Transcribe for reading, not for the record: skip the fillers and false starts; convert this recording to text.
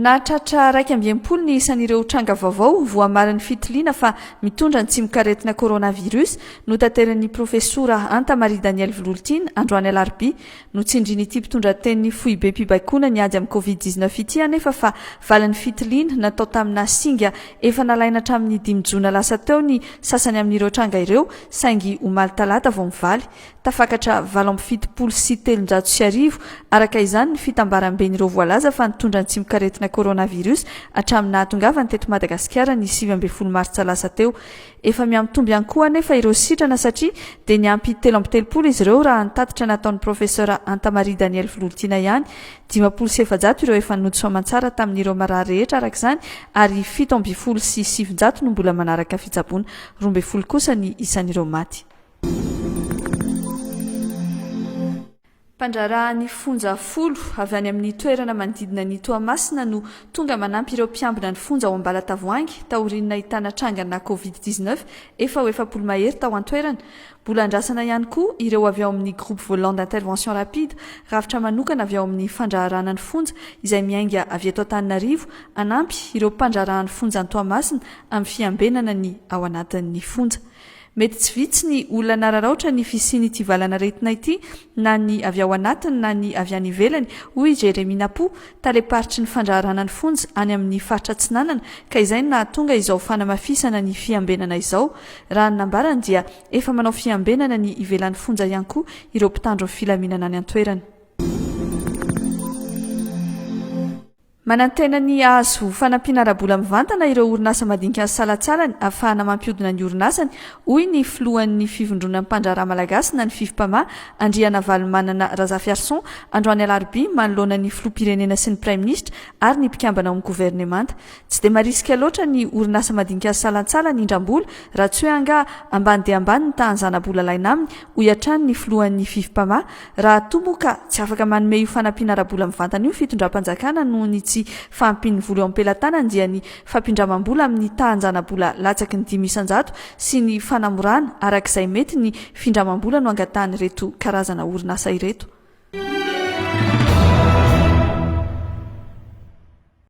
Nahatratra 61 ny isan'ireo tranga vaovao voamarin'ny fitiliana fa mitondra ny tsimokaretina coronavirus, notaterin'ny Profesora Hanta Marie Danielle Vololtiana androany alarobia. Notsindrin'ity mpitondra tenin'ny foibem-pibaikoana ny ady amin'ny Covid 19 ity anefa fa valin'ny fitiliana natao tamina singa efa nalaina hatramin'ny dimy jona lasa teo ny sasany amin'ireo tranga ireo saingy omaly talata vao mivaly. Tafakatra 1378 araka izany ny fitambaram-ben'ireo voalaza fa nitondra ny tsimokaretina coronavirus hatramin'ny nahatongavany teto Madagasikara ny 19 martsa lasa teo. Efa mihamitombo ihany koa anefa ireo sitrana satria dia niampy 33 izy ireo raha ny tatitra nataon'ny Professeur Hanta Marie Danielle Vololtiana ihany. 450 ireo efa nody soamantsara tamin'ireo marary rehetra araka izany ary 917 no mbola manaraka fitsaboana. 12 kosa ny isan'ireo maty. Mpandraharaha ny fonja folo avy any amin'ny toerana manodidina an'i Toamasina no tonga manampy ireo mpiambina ny fonja ao Ambalatavoahangy taorian'ny nahitana trangana Covid 19 efa ho 40 mahery tao an-toerana. Mbola andrasana ihany koa ireo avy ao amin'ny Groupe Volant d'Intervention Rapide, rafitra manokana avy ao amin'ny fandraharahana ny fonja izay miainga avy eto Antananarivo hanampy ireo mpandraharaha ny fonja any Toamasina amin'ny fiambenana ny ao anatin'ny fonja. Mety tsy vitsy ny olona nararaotra ny fisian'ity valan'aretina ity na ny avy ao anatiny na ny avy any ivelany, hoy i Jérémie Napo, talem-paritry ny fandraharahana ny fonja any amin'ny faritra Atsinanana, ka izay no nahatonga izao fanamafisana ny fiambenana izao. Raha ny nambarany dia efa manao fiambenana ny ivelan'ny fonja ihany koa ireo mpitandro ny filaminana any an-toerana. Manantena ny hahazo fanampiana ara-bola mivantana ireo orinasa madinika salantsalany ahafahana mampihodina ny orinasany, hoy ny filohan'ny Fivondronan'ny mpandraharaha malagasy na ny Fivmpama, Andrianavalomanana Razafiarison, androany alarobia manoloana ny filoham-pirenena sy ny praiminisitra ary ny mpikambana ao amin'ny governemanta. Tsy dia marisika loatra ny orinasa madinika salantsalany indram-bola raha tsy hoe angaha ambany dia ambany ny tahan'ny zana-bola alaina aminy, hoy hatrany ny filohan'ny Fivmpama. Raha toa moa ka tsy afaka manome io fanampiana ara-bola mivantana io ny fitondram-panjakana noho ny tsy fahampian'ny vola eo am-pelatanany dia ny fampindramam-bola amin'ny tahan-jana-bola latsaky ny 5% sy ny fanamorana araka izay mety ny findramam-bola no angatahan'ireto karazana orinasa ireto.